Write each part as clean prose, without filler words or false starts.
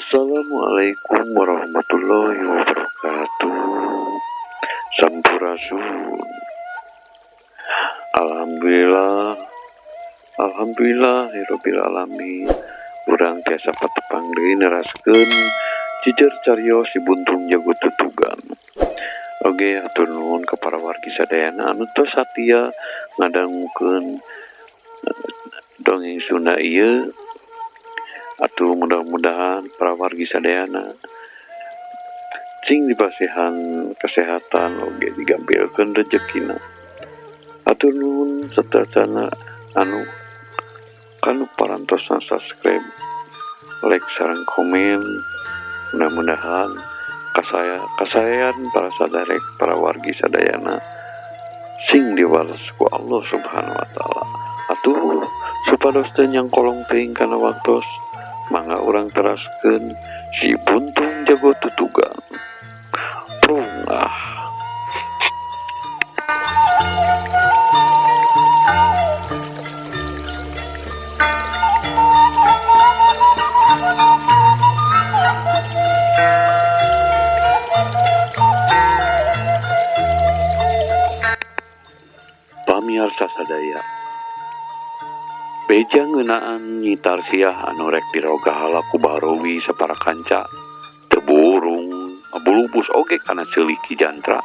Assalamualaikum warahmatullahi wabarakatuh. Sampurasun. Alhamdulillah, alhamdulillahirabbil alamin. Urang tiasa patepang deui neraskeun jujur carios si Buntung Jago Tutugan. Oge, hatur nuhun ka para wargi sadayana anu tos satia ngadangukeun dongeng Sunda ieu. Atuh mudah-mudahan para wargi sadayana cing dipasihan kesehatan oge digampilkeun rejekina. Hatur nuhun sateuacanna anu kanu parantosna subscribe, like sareng komen. Mudah-mudahan kasayan para saderek, para wargi sadayana sing diwales ku Allah Subhanahu wa taala. Atuh supados teu nyangkolong teuing kana waktos, mangga urang teraskeun si Buntung Jago Tutugan. Prung ah. Pamiarsa sadaya, beja ngeunaan Nyi Tarsiah anu rek dirogahala ku Bahrowi sapara kanca teu burung ngabulubus oge kana ceuli Ki Jantra.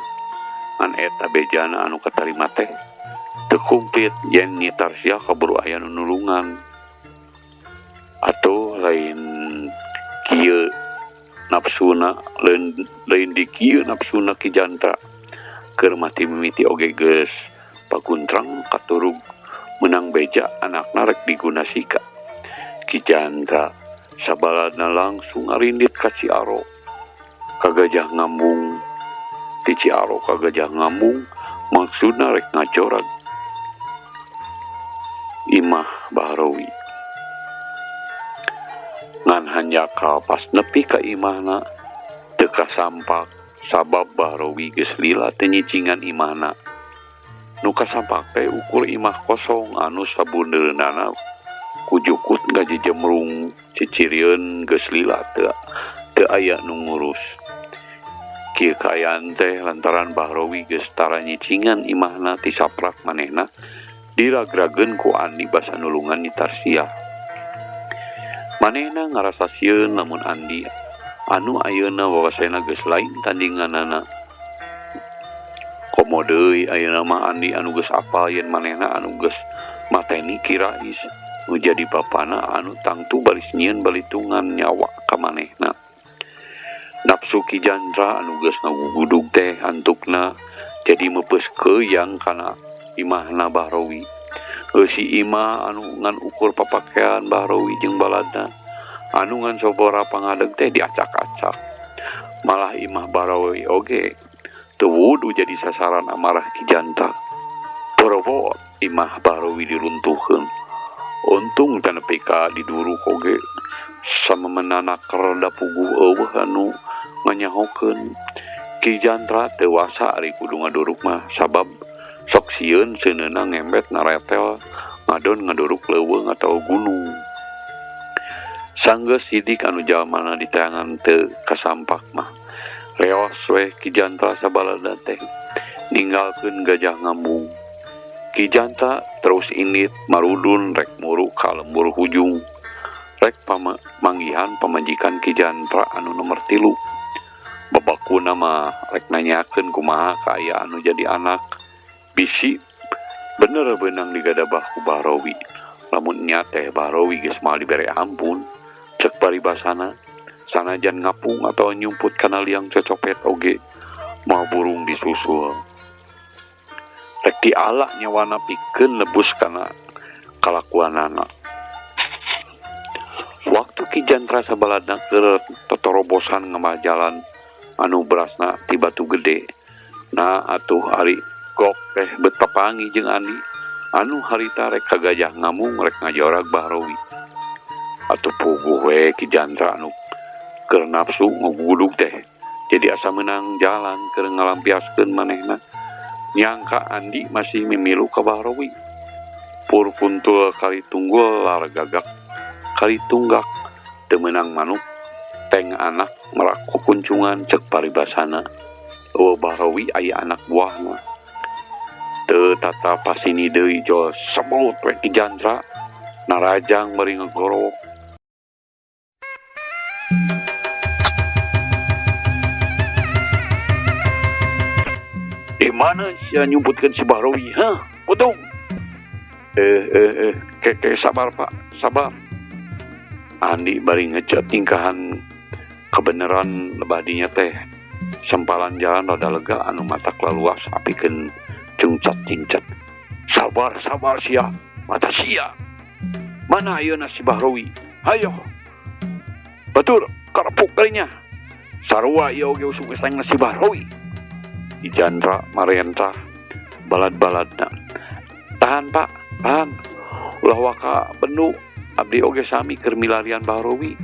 Ngan eta bejana anu katarima teh teu kumplit yen Nyi Tarsiah kaburu aya nu nulungan. Atuh lain kieu nafsuna, lain di kieu nafsuna Ki Jantra. Keur mati mimiti oge geus paguntrang katurug menang beja anakna rek diguna sika. Ki Jantra sabaladna langsung ngarindit ka Ciaro ka Gajah Ngambung. Ti Ciaro ka Gajah Ngambung maksudna rek ngajorag imah Bahrowi. Ngan hanjakal pas nepi ka imahna teu kasampak sabab Bahrowi geus lila teu nyicingan imahna. Nu kasampak teh ukur imah kosong anu sabundeunana ku jukut ngajejemrung cicirieun geus lila teu aya nu ngurus. Kieu kaayaan teh lantaran Bahrowi geus tara nyicingan imahna ti saprak manehna diragrageun ku Andi basa nulungan Nyi Tarsiah. Manehna ngarasa sieun lamun Andi anu ayeuna wawasena geus lain tandinganana. Komo deui ayeuna mah Andi anu geus apal yen manehna anu geus mateni Ki Rais nu jadi bapana anu tangtu baris nyieun balitungan nyawa ka manehna. Nafsu Ki Jantra anu geus ngagugudug teh antukna jadi meupeus keuyang kana imahna Bahrowi. Eusi imah anu ngan ukur papakean Bahrowi jeung baladna anu ngan sobora pangadeg teh diacak-acak. Malah imah Bahrowi oge teu wudu jadi sasaran amarah Ki Jantra. Borobot imah Bahrowi diruntuhkeun. Untung teu nepi ka diduruk oge samemena kerda puguh eueuh anu nganyahokeun. Ki Jantra teu wasa ari kudu ngaduruk mah sabab sok sieun seuneuna ngembet naretel ngadon ngaduruk leuweung atawa gunung. Sanggeus sidik anu jalmana diteangan teu kasampak mah reos weh Ki Jantra sabalada teh ninggalkeun Gajah Ngambung. Ki Jantra terus indit marudun rek muru ka lembur hujung rek manggihan pamajikan Ki Jantra anu nomor 3. Babakuna mah rek nanyakeun kumaha kaayaan anu jadi anak bisi bener beunang digadabah ku Bahrowi. Lamun nya teh Bahrowi geus moal dibere ampun cek paribasana sanajan ngapung atau nyumput kana liang cocopet oge moal burung disusul. Rek diala nyawana pikeun lebus kana kalakuanana. Waktu Ki Jantra sabaladna keur totorobosan ngamajalan anu berasna ti batu gede. Nah atuh ari gok teh bet papangi jeung Andi anu harita rek ka Gajah Ngambung rek ngajorag Bahrowi. Atuh puguh we Ki Jantra anu keur nafsu ngagugudug teh jadi asa meunang jalan keur ngalampiaskeun manehna. Nyangka Andi masih mimilu ka Bahrowi. Pur puntul kali tunggul lar gagak kali tunggak teu meunang manuk Teng anak merak kukuncungan cek paribasana. Eueuh Bahrawi aya anak buahna. Teu tata pasini deui jol sebelut we Ki Jantra. Narajang bari ngegorowok. Di mana sia nyumputkeun si Bahrawi, hah? Untung. Keke sabar Pak, sabar. Andi bari ngecet tingkahan kebenaran lebah dinya teh. Sempalan jalan rada lega anu matak laluas apikeun cungcat-cingcat. Sabar, sabar sia, mata sia. Mana ayeuna si Bahrawi? Hayo. Batur, karepuk kalinya. Sarua ieu oge usum geus si Bahrawi. Ki Jantra marentah balad-baladna. Tahan Pak, tahan. Ulah waka bendu abdi oge sami keur milarian Bahrawi.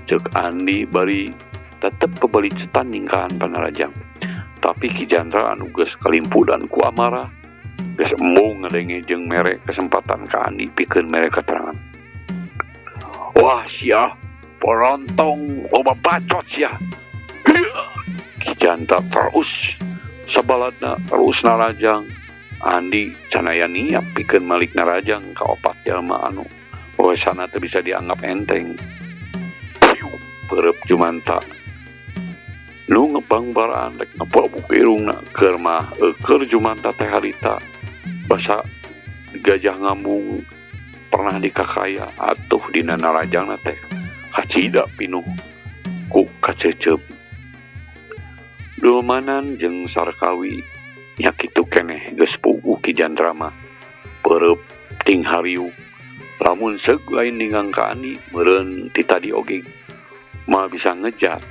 Ceuk Andi bari tetep pebelicetan ningkahan panarajang. Tapi Ki Jantra anu geus kalimpudan ku amarah, geus embung ngadenge jeung mere kesempatan ka Andi pikeun mere keterangan. Wah sia, porontong loba bacot sia. Ki Jantra terus sabaladna terus narajang. Andi canaya niat pikeun malik narajang ka opat jalma anu wesana teu bisa dianggap enteng. Perep jumanta nu ngebangbaraan rek ngepobuk irungna keur mah keur jumanta teh harita basa gajah ngambung pernah dikakaya atuh dina narajangna teh kacida pinuh ku kacecep. Dulmanan jeung Sarkawi nya kitu keneh geus puguh Ki Jantra mah perep ting hariu lamun seug lain ninggang ka Andi meureun ti tadi oge mah bisa ngejar.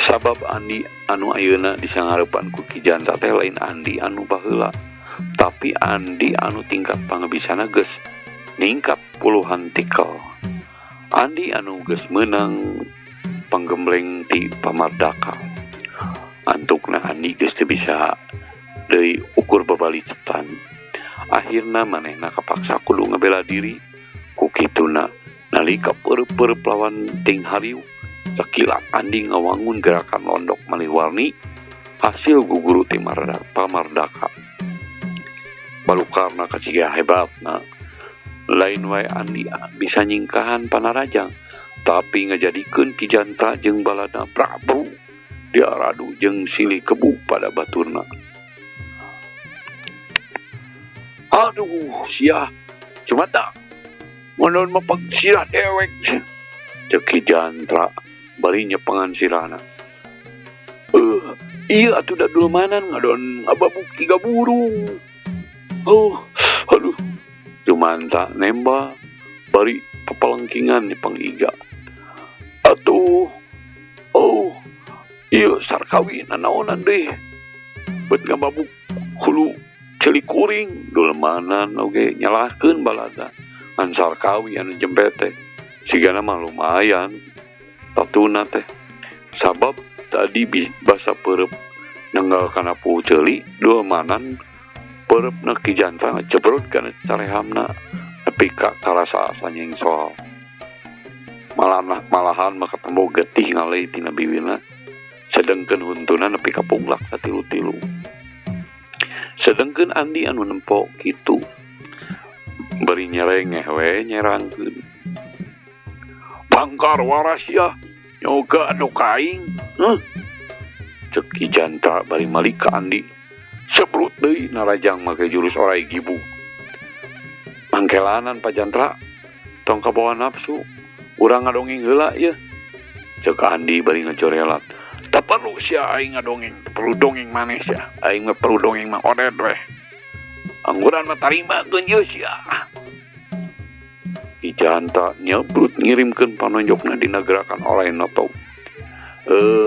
Sabab Andi anu ayeuna disangareupan ku Ki Jantra teh lain Andi anu baheula, tapi Andi anu tingkat pangbisana geus ningkat puluhan tikel. Andi anu geus meunang panggembleng ti Pamardaka. Antukna Andi geus teu bisa deui ukur babalicetan. Akhirna manehna kapaksa kudu ngabela diri ku kituna. Nalika peureub-peureub lawan ting hariu, sakilat Andi ngawangun gerakan londok malih warni hasil guguru ti Pamardaka. Balukarna kaciga hebatna, lain wae Andi bisa nyingkahan panarajang, tapi ngajadikeun Ki Jantra jeung balana Prabu diaradu jeung silih kebu pada baturna. Aduh, sia, cuma tak ngonon mapagsirah dewek. Cek Ki Jantra bari nyepengan sirahna. Iya atuh da dulmanan ngadon ngababuk tiga burung. Oh, aduh. Jumanta nemba bari papalengkingan nyepeng iga. Atuh. Oh, iya Sarkawi nanaonan deh. Bet ngababuk hulu ceuli kuring dulmanan oge nyalahkeun balada. Ngan Sarkawi anu jempe teh sigana mah lumayan tatuna teh sabab tadi basa peureub nenggal kana puhu ceuli dulmanan peureupna Ki Jantra ngecebrut kana carehamna nepi ka karasa asa nyengsol. Malahan mah ketemu getih ngalei tina biwina sedengkeun huntuna nepi ka punglak satilu-tilu. Sedengkeun Andi anu nempo kitu bari nyerengeh we nyerangkeun. Bangkar waras ya, nyoga anu kaing. Heuh. Ceuk Ki Jantra bari malik ka Andi. Sebrut deui narajang make jurus orai gibu. Mangkelanan Pak Jantra, tong kabawa nafsu, urang ngadongeng heula ieu. Ceuk Andi bari ngacorelat. Teu perlu sia aing ngadongeng, teu perlu dongeng maneh sia. Aing mah perlu dongeng mah oded we. Angguran mah tarimakeun ieu sia. Ki Jantra nyebrut ngirimkeun panonjokna dina gerakan orai noto.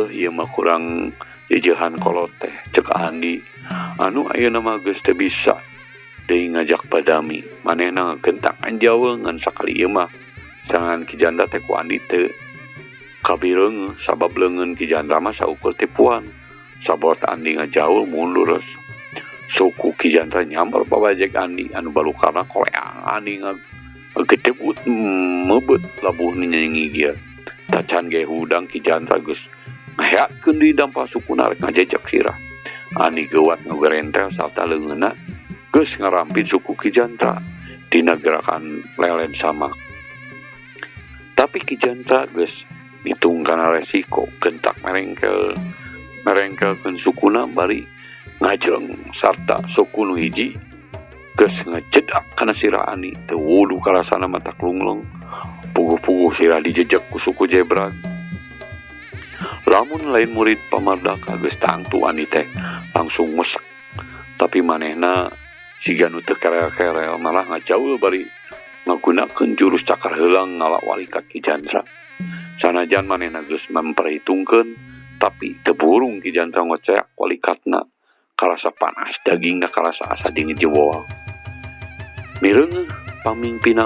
Ieu mah kurang jejehan kolot teh ceuk Andi. Anu ayeuna mah geus teu bisa deui ngajak badami. Manehna ngagentang anjaweung ngan sakali ieu mah sangan Ki Jantra teh ku Andi teu kabireung sabab leungeun Ki Jantra mah saukur tipuan. Sabot Andi ngajaul mundur. Suku Ki Jantra nyamper pabajek Andi anu balukarna koleang Andi ngagedebut mebet labuh nyanyi gia. Cacan ge hudang Ki Jantra geus ngaheatkeun deui dampal sukuna rek ngajejek sirah. Andi geuwat ngagerentel sarta leungeunna geus ngarampit suku Ki Jantra dina gerakan lelen samak. Tapi Ki Jantra geus ngitung kana resiko gentak merengkelkeun sukuna bari ngajreng sarta suku nu hiji geus ngajedak kana sirah Andi teu wudu karasana mata klungleng. Puguh-puguh sirah dijejek ku suku Jebrag. Lamun lain murid pamardaka geus tangtu Andi teh langsung mesek. Tapi manehna siga nu teu kerel-kerel malah ngajaul bari ngagunakeun jurus cakar heulang ngalawali ka Ki Jantra. Sanajan manehna geus memperhitungkeun tapi teu burung Ki Jantra ngoceak walikatna. Karasa panas dagingna karasa asa dingin jewoal. Mireungeuh pamingpina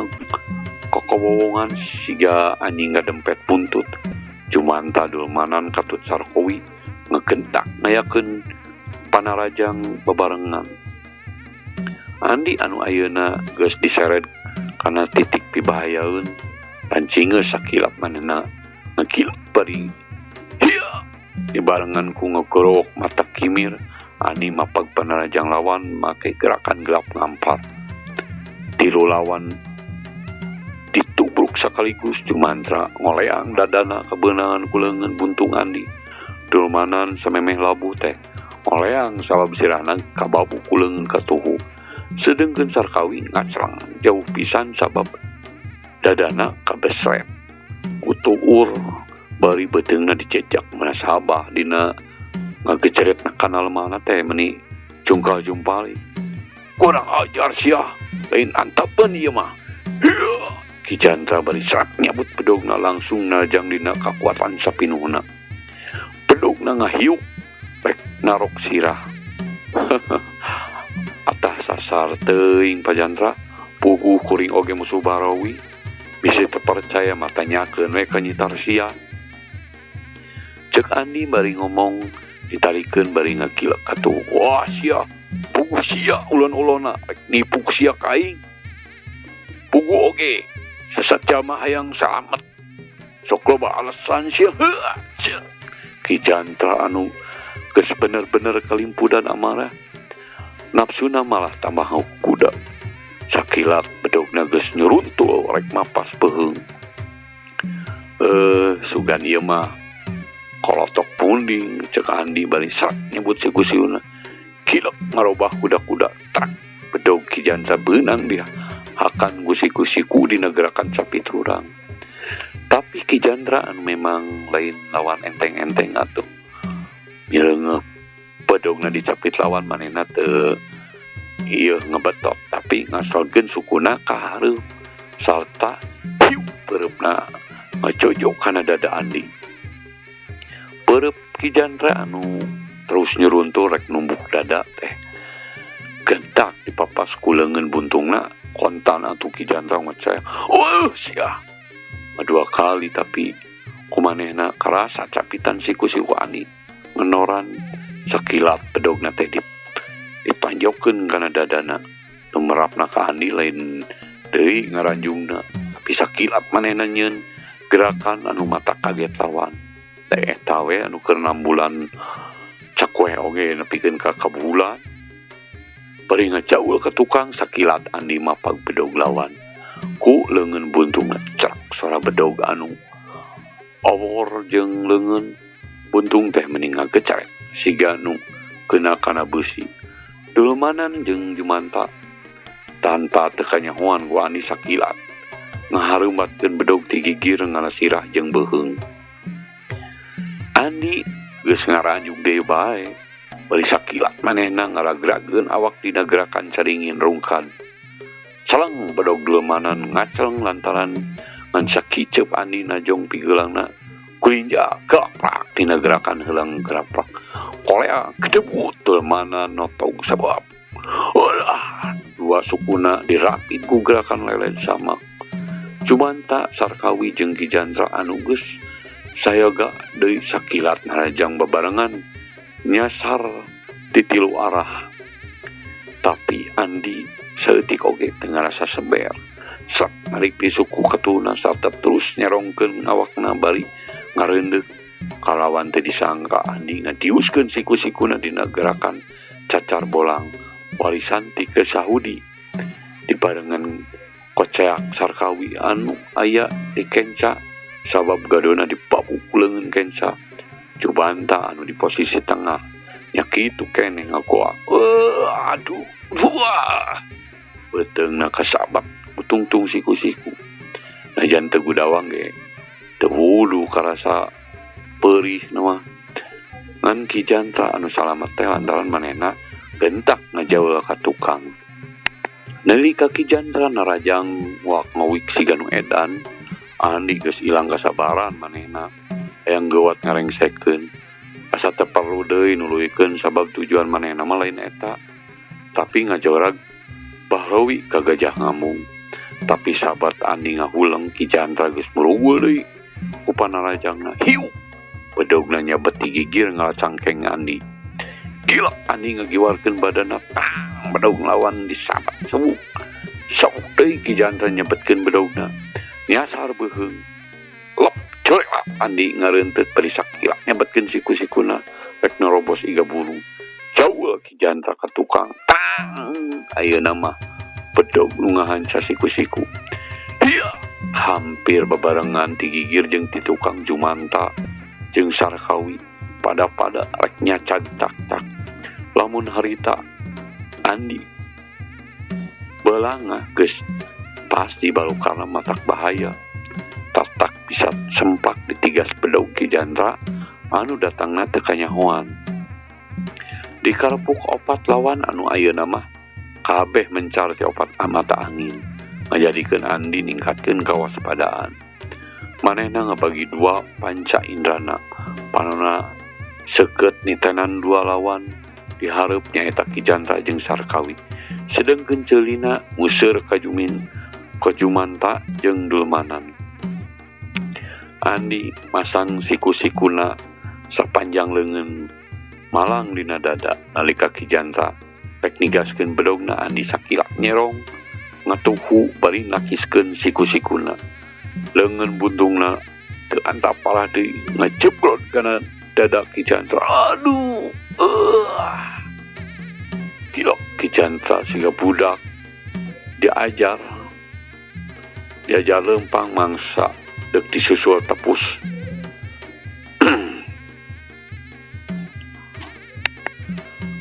kokowowongan siga anjing ngadempet buntut. Jumanta dulmanan katut Sarkowi ngegentak ngayakeun panarajang bebarengan. Andi anu ayeuna geus diseret kana titik pibahayaeun pancingeus sakilap manehna ngekilap bari hiya dibarengan ku ngegorok mata kimir. Andi mapag panarajang lawan make gerakan gelap ngampar. Tilu lawan ditubruk sekaligus. Jumantra ngoleang dadana kebeunangan ku leungeun buntung Andi. Dulmanan samemeh labuh teh ngoleang sabab sirahna kababu ku leungeun katuhu. Sedengkeun Sarkawi ngacrang jauh pisan sabab dadana kabesret ku tuur bari beuteungna dicecek munasabah dina ngageceret kana lemahna teh meuni jungkal jumpali. Kurang ajar sia, lain antapeun ieu mah. Ki Jantra bari serak nyabut bedogna langsung narajang dina kakuatan sapinuhna. Bedogna ngahiuk rek narok sirah. Atah sasar teuing Pa Jantra, puguh kuring oge musuh barawi. Bisi teu percaya matanyakeun we ka Nyi Tarsia. Ceuk Andi bari ngomong ditalikeun bari ngakilek katuh. Wah sia, puguh sia ulon-ulona rek nipu sia ka aing. Puguh oge sesat jalma hayang salamet. Sok loba alasan sia. Heuh. Ki Jantra anu geus bener-bener kalimpudan amarah. Nafsuna malah tambah kuda. Sakilat bedogna geus nyuruntul rek mapas peuheung. Sugan ieu mah kolotok punding cek Andi bari serak nyebut sekusiuna. Kilek ngarobah kuda-kuda trak bedog Ki Jantra beunang dia hakan gusi-gusiku dina gerakan capit urang. Tapi Ki Jantra anu memang lain lawan enteng-enteng atuh. Mireungeuh bedogna dicapit lawan manehna teu ieu ngebetot tapi ngasolkeun sukuna ka hareup sarta hiu peureupna ngacojok kana dada Andi. Peureub Ki Jantra anu terus nyuruntul rek numbuk dada teh gentak dipapas ku leungeun buntungna kontan atuh Ki Jantra ngoceh. Oh sia. Dua kali tapi kumanehna karasa capitan siku-siku Andi ngenoran sakilat bedogna teh dipanjokeun kana dadana. Nu merapna ka Andi lain deui ngaranjungna tapi sakilat manehna nyeun gerakan anu mata kaget lawan. Teh eta we anu keur 6 bulan cakwe oge nepikeun ka kabulan. Bari ngajaul ka tukang sakilat Andi mapag bedog lawan. Ku leungeun buntung ngecrak sora bedog anu awor jeung leungeun buntung teh meni ngagecrek siga nu kena kana beusi. Dulmanan jeung Jumanta tanpa teu kanyahoan ku Andi sakilat ngahareumatkeun bedog ti gigir ngala sirah jeung beuheung. Andi geus ngaranjuk deui bae bari sakilat manehna ngaragrageun awak dina gerakan caringin rungkad. Celeng bedog dulmanan ngaceleng lantaran ngan sakiceup Andi najong pigeulangna kulinja gelaprak dina gerakan heulang geraprak. Kolea kedebut dulmanan notog sabab. Ulah dua sukuna dirapit ku gerakan lelen sama. Jumanta Sarkawi jeung Ki Jantra anu geus sayoga deui sakilat narajang babarengan nyasar ti tilu arah. Tapi Andi saeutik oge teu ngarasa seber. Sak narik di suku katuna sarta terus nyerongkeun awakna bari Ngareundeuh kalawan teu disangka Andi ngadiuskeun siku-sikuna dina gerakan cacar bolang warisan ti ke Sahudi dibarengan koceak Sarkawi anu aya di kenca sabab gadona dipapuk leungeun kenca. Jumanta anu di posisi tengah nya kitu keneh ngagoak. Aduh, wah. Beuteungna kasabak butungtung siku-siku. Najan teu gudawang ge teu wudu karasa perih mah. Ngan Ki Jantra anu salamet teh lantaran manehna gentak ngajaul ka tukang. Nalika Ki Jantra narajang wak ngawik siga nu edan, Andi geus ilang kasabaran manehna hayang geuwat ngarengsekeun. Asa teu perlu deui nuluykeun sabab tujuan manehna mah lain eta. Tapi ngajorag Bahrawi ka gajah ngamung. Tapi sahabat Andi ngahuleng Ki Jantra geus merugul deui ku panarajangna. Hiu! Bedogna nyabet ti gigir ngalacangkeng Andi. Gila, Andi ngagiwarkeun badanna tang bedog lawan disabat sewuk. Sewuk deui Ki Jantra nyebetkeun bedogna. Nyasar beuheung. Lep ceulak Andi ngareunteut bari sakila nyebetkeun siku-sikuna rek nerobos iga bulu. Jauh Ki Jantra ka tukang. Tang ayeuna mah bedog nu ngahanca siku-siku. Hiya, hampir babarengan ti gigir jeung ti tukang Jumanta jeung Sarkawi pada-pada rek nyacag tak-tak. Lamun harita Andi belanga geus pasti balukarna matak bahaya. Tatak bisa sempak ditigas bedog Ki Jantra anu datangna teu kanyahoan. Dikarepuk opat lawan anu ayeuna mah kabeh mencar ti opat mata angin, ngajadikeun Andi ningkatkeun kawaspadaan. Manehna ngabagi dua panca indrana, panona seukeut nitenan dua lawan dihareup nyaeta Ki Jantra jeung Sarkawi. Sedengkeun ceulina nguseur ka Jumanta jeung Dulmanan. Andi masang siku-sikuna sapanjang leungeun malang dina dada nalika Ki Jantra rek nigaskeun bedogna. Andi sakilak nyerong ngatuhu bari nakiskeun siku-sikuna. Leungeun buntungna teu antap parah deui ngajebrot kana dada Ki Jantra. Aduh, Gila, Ki Jantra siga budak diajar lempang mangsa deuk disusul tepus.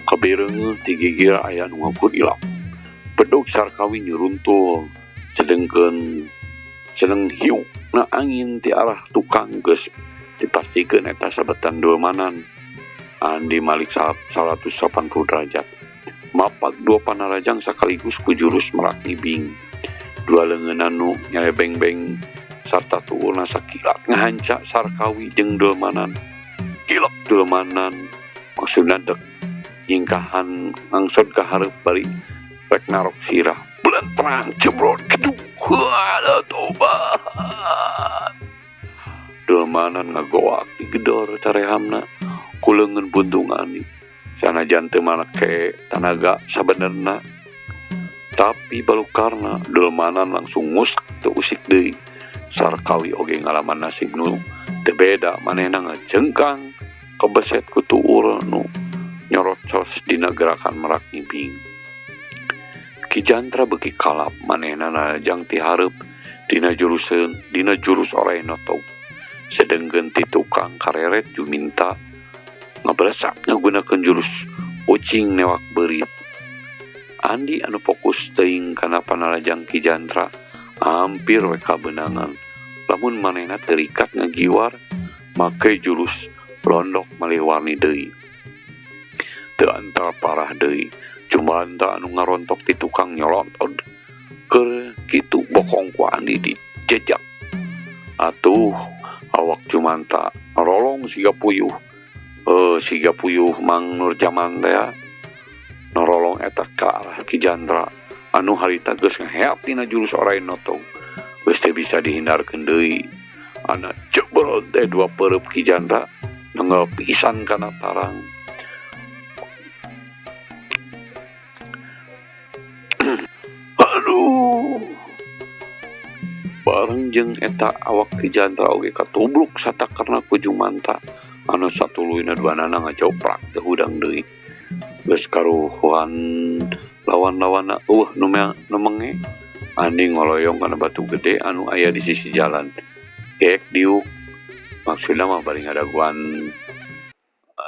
Kabireungeuh ti gigir aya nu ngakur ilap. Bedog Sarkawi nyuruntul sedengkeun sedeng hiu na angin ti arah tukang geus dipastikeun eta sabetan Dulmanan. Andi malik 180 derajat. Mapak dua panarajang sekaligus ku jurus merak ngibing. Dua leungeun anu nyalebeng-beng sarta tuurna sakilat ngahanca Sarkawi jeung Dulmanan. Gilok Dulmanan maksudna dek nyingkahan ngangsod ka hareup bari rek narok sirah. Belentrang jebrot keduh. Aduh tobat. Dulmanan ngagoak digedor carehamna ku leungeun buntung Andi. Sanajan teu make tanaga sabenerna, tapi balukarna Dulmanan langsung ngusak teu usik deui. Sarkawi oge ngalaman nasib nu teu beda, manehna ngajengkang kebeset ku tuur nu nyorocos dina gerakan merak ngibing. Ki Jantra beuki kalap manehna narajang ti hareup dina jurus oray notog. Sedengkeun ti tukang kareret Juminta ngabelesak ngagunakeun jurus ucing newak beurit. Andi anu fokus teuing kana panarajang Ki Jantra hampir we kabeunangan. Lamun manehna terikat ngagiwar make jurus londok malih warni deui. Teu antara parah deui, Jumanta anu ngarontok ti tukang nyolontot keur kitu bokong ku Andi dijejak. Atuh awak Jumanta rolong siga puyuh. Siga puyuh Mang Nurjaman teh norolong eta ka arah Ki Jantra anu harita geus ngaheap tina jurus oray notog. Geus teu bisa dihindarkeun deui. Ana jebrot teh dua pereup Ki Jantra nenggal pisan kana tarang. Aduh. Bareng jeung eta awak Ki Jantra oge katubruk satakerna ku Jumanta anu satuluyna duanana ngajoprak teu hudang deui. Geus karuhuan lawan-lawanna eueuh nu menge. Andi ngoloyong kana batu gede anu aya di sisi jalan. Gek diuk maksudna mah bari ngadaguan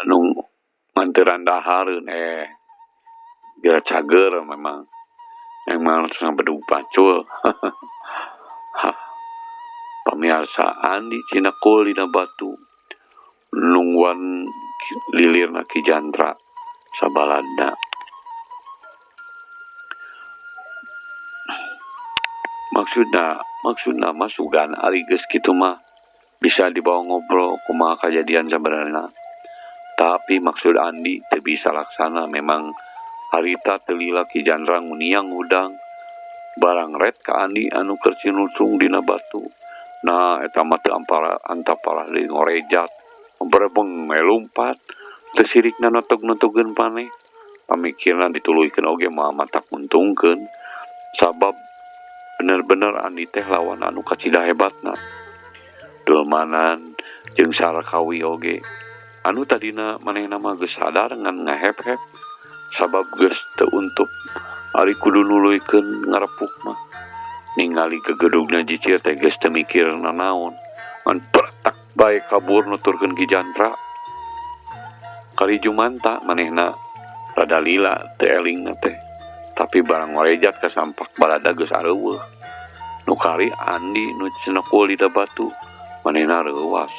anu nganteran dahareun geura cager memang. Emang sampai pacul. Pamirsa Andi cinekul dina batu nungguan lilirna Ki Jantra sabaladna. Maksudna mah sugan ari geus kitu mah bisa dibawa ngobrol kumaha kajadian sabenerna. Tapi maksud Andi teu bisa laksana memang harita teu lila Ki Jantra nguniang hudang barang ret ka Andi anu keur cinucung dina batu. Nah eta mah teu antaparah deui ngorejat berebeng lumpat teu sirikna notog-notogeun paneh. Pamikirna dituluykeun oge moal matak nguntungkeun sabab bener-bener Andi teh lawan anu kacida hebatna. Dulmanan jeung Sarkawi oge anu tadina manehna mah geus sadar ngan ngahep-hep sabab geus teu untup ari kudu nuluykeun ngarepuk mah. Ningali gegedugna jicir teh geus teu mikir nanaon ngan pretak bae kabur nuturkeun Ki Jantra. Kali Jumanta manehna rada lila teu elingna teh. Tapi barang ngorejat kasampak balada geus areuweuh. Nu kari Andi nu cenekul dina batu manehna reuwas.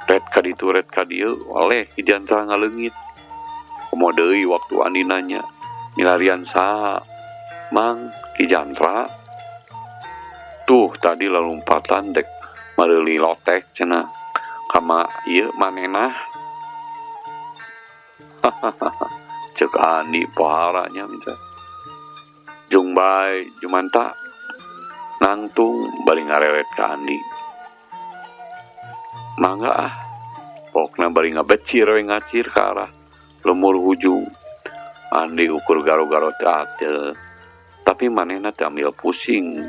Ret ka ditu ret ka dieu oleh Ki Jantra ngaleungit. Komo deui waktu Andi nanya, milarian saha? Mang Ki Jantra. Tuh tadi lalumpatan dek mareuli lotek cenah. Kama ieu manehna. Ceuk Andi pohara nya minta. Jung bae Jumanta nangtung bari ngareret ka Andi. Mangga ah, pokna bari ngabecir we ngacir ka arah lemur hujung. Andi ukur garo-garo teu ateul, tapi manehna teu ambil pusing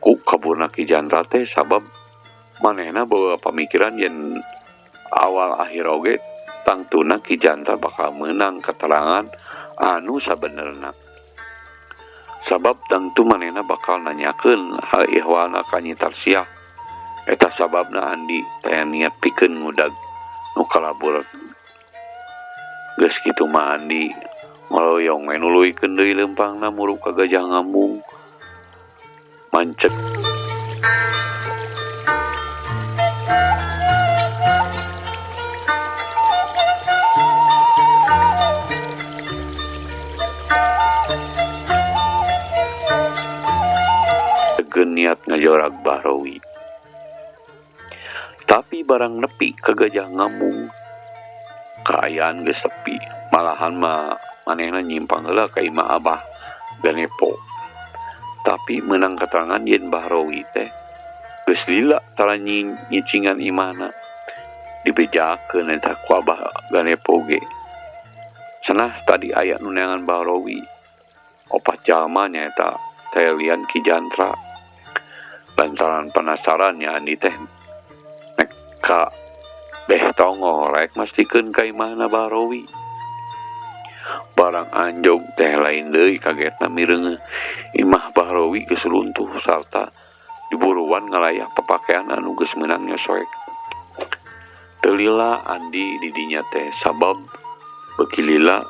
ku kaburna Ki Jantra teh sabab manehna bawa pamikiran yen awal akhir oge tangtuna Ki Jantra bakal meunang keterangan anu sabenerna. Sabab tangtu manehna bakal nanyakeun hal ihwalna ka Nyi Tarsiah. Eta sababna Andi teh niat pikeun ngudag nu kalabur. Geus kitu mah Andi ngoloyong we nuluykeun deui leumpangna muruk ka Gajah Ngambung. Mancet niat ngajorag Bahrawi. Tapi barang nepi ke Gajah Ngambung kaayaan geus sepi, malahan mah manehna nyimpang heula ka imah Abah Ganepo. Tapi menang keterangan yen Bahrawi teh geus lila tara nyicingan imahna. Dibejakeun eta ku Abah Ganepo ge. Cenah tadi aya nu neangan Bahrawi. Opat jalma nyaeta teh lian Ki Jantra. Lantaran penasaran ya Andi teh nek ka beh tongoh rek mastikeun ka imahna Bahrawi. Barang anjog teh lain deui kagetna mireungeuh imah Bahrawi geus runtuh sarta diburuan ngalayak papakaian anu geus meunang nyosoek. Teu lila Andi di dinya teh sabab beuki lila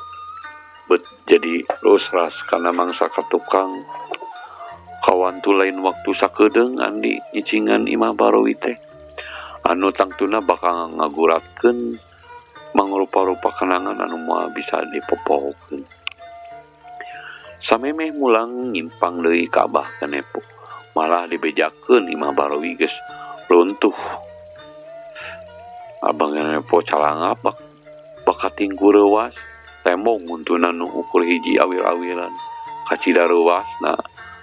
bet jadi rosras kana mangsa ka tukang. Kawantu lain waktu sakedeung Andi nyicingan imah Bahrawi teh anu tangtuna bakal ngaguratkeun mangrupa-rupa kenangan anu moal bisa dipopohokeun. Samemeh mulang nyimpang deui ka Abah Ganepo, malah dibejakeun imah Bahrawi geus runtuh. Abah Ganepo calangap bakating ku reuwas, tembong nguntuna nu ukur hiji awir-awiran kacida reuwasna.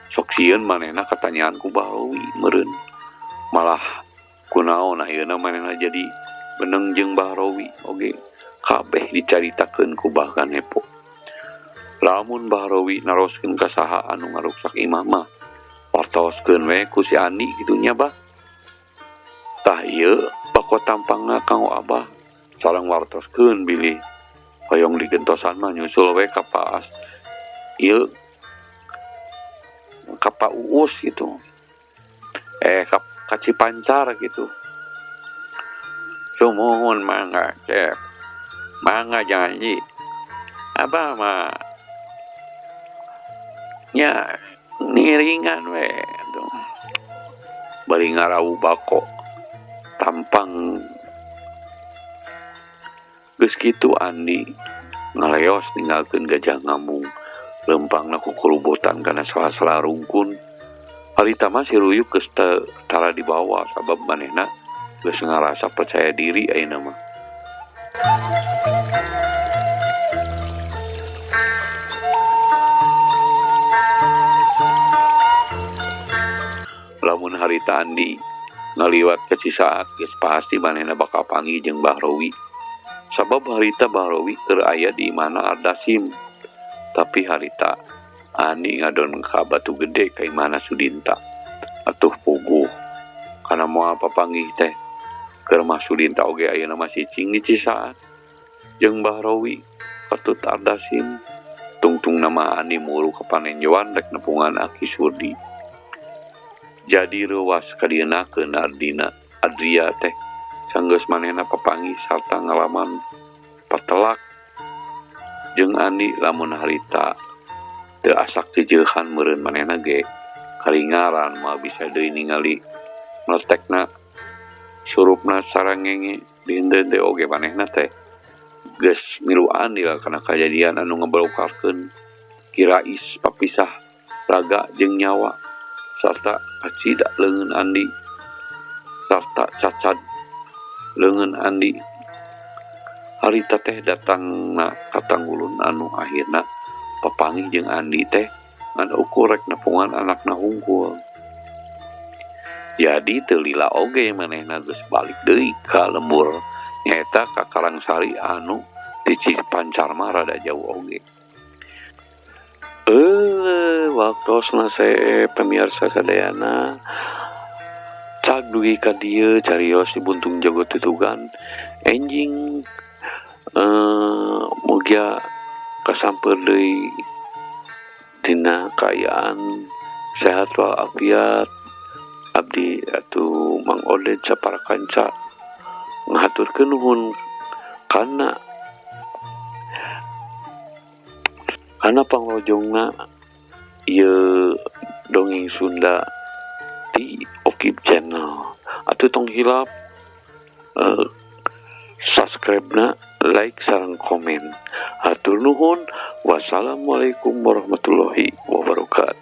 Sok sieun manehna katanyaan ku Bahrawi meureun. Malah kunaon ayeuna manehna jadi beneng jeung Bahrawi oge kabeh dicaritakeun ku Bah Ganepo. Lamun Bahrawi naroskeun ka saha anu ngaruksak imah mah Wartoskeun we ku si Andi kitu nya bah. Tah ieu bako tampangna kanggo Abah sareng wartoskeun bilih hoyong digentosan mah nyusul we ka Paas ieu ka Pak Uus gitu. Ka Cipancar gitu. Sumuhun mangga Cep. Mangga janji. Abah mah nya niringan we tuh. Bari ngarau bako tampang geus kitu Andi ngaleos ninggalkeun gajah ngamung lempangna kukurubutan kana sela-sela rungkun. Harita mah si Ruyuk geus tara dibawa sabab manehna geus ngarasa percaya diri ayeuna mah. Lamun harita Andi ngaliwat ke Cisaat geus pasti manehna bakal panggih jeung Bahrowi. Sabab harita Bahrowi keur aya di imahna Ardasim. Tapi harita Andi ngadon ka Batu Gede ka imahna Sudinta. Atuh puguh kana moal papanggih teh. Keur mah Sudinta oge ayeuna mah cicing di Cisaat jeung Bahrowi katut Ardasim. Tungtung nama Andi muru ka panenjoan rek nepungan Aki Surdi. Jadi reuwas kadienakeun Ardina Adria teh sanggeus manehna papanggih sarta ngalaman patelak jeung Andi lamun harita teu asak jejeuhan meureun manehna ge kalingaran moal bisa deui ningali meletekna surupna sarangenge dihendeun teh oge manehna teh geus milu Andi lah kana kajadian anu ngebelukarkeun kirais papisah raga jeung nyawa sarta kacida leungeun Andi sarta cacad leungeun Andi. Harita teh datangna ka Tanggulun anu akhirna papanggih jeung Andi teh ngan ukur rek nepungan anakna hungkul. Jadi teu lila oge manehna geus balik deui ka lembur nyaeta ka Karangsari anu di Cipancar mah rada jauh oge. Waktosna pemirsa sadayana cag dugi ka dieu carios di Buntung Jago Tutugan enjing mugia kasamper deui dina kaayaan sehat walafiat. Abdi atuh Mang Oded sapara kanca ngahaturkeun nuhun kana pangrojongna ieu dongeng Sunda di Okib Channel. Atuh tong hilap subscribe-na, like sareng komen. Hatur nuhun. Wassalamualaikum warahmatullahi wabarakatuh.